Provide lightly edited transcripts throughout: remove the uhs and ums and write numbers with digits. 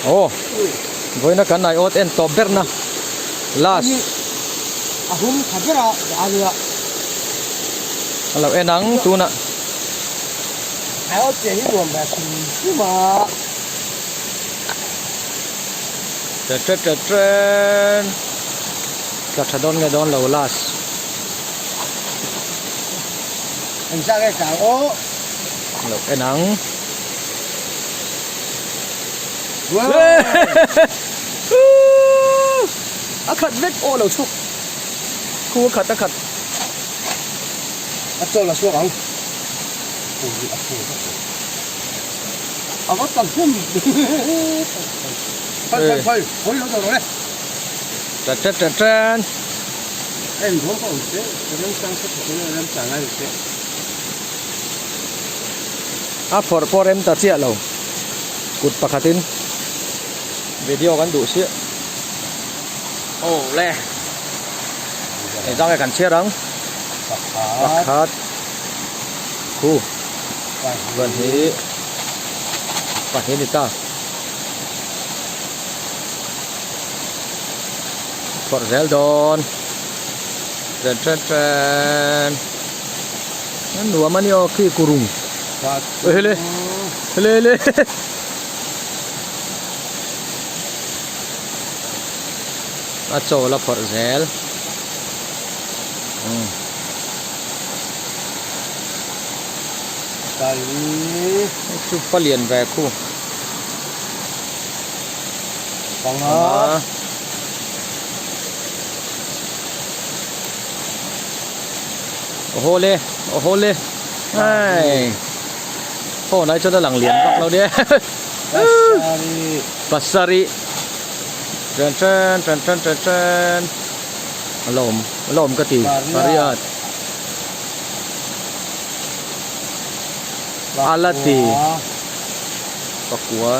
Aw vawiina kan aiawt en tawp ber na last a hum tha ber a a nia a lo en ang tunah aiawt che hi nuam ve hrim hrim a tre tre tre tren tla tha dawn nge dawn lo last engzah nge tlang aw a lo en ang. A khat vek aw lo chhuk khu a khat a khat a chawl a chhuak ang a va tam hum phai phai phai phai lo dawr le ta ta ta tan en thawm ka awm che ram chang kha thawk in ram chang ai che A phawrh pawh rem ta chiah lo kut pakhatin video kan duh chiah aw le engzang nge kan chhiar ang pakhat khu pahnih pahnih a ni ta phawrh zel dawn chen chen chen. An nuam a ni aw khi kurung hele hele hele a chaw la phawrh zel umm chu palian ve khu panga Aw le aw le hei phone ai chuan a lang lian vak lo nia pasarih chen chen chen chen chen chen a la awm a la awm ka ti pariat a la ti pakua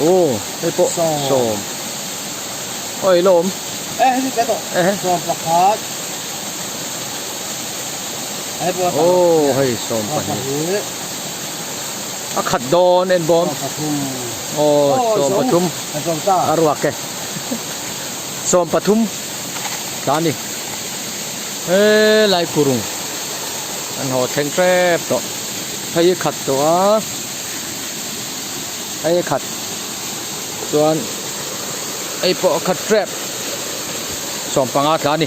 aw hei pawh sawm aw i la awm. Aw hei 12 a khat dawn en bawm aw 13 a ruak e 13 tla a ni helai kurung an haw thleng tep tawh hei hi khat tawh a hei hi khat chuan hei pawh a khat tep. 15 tla a ni.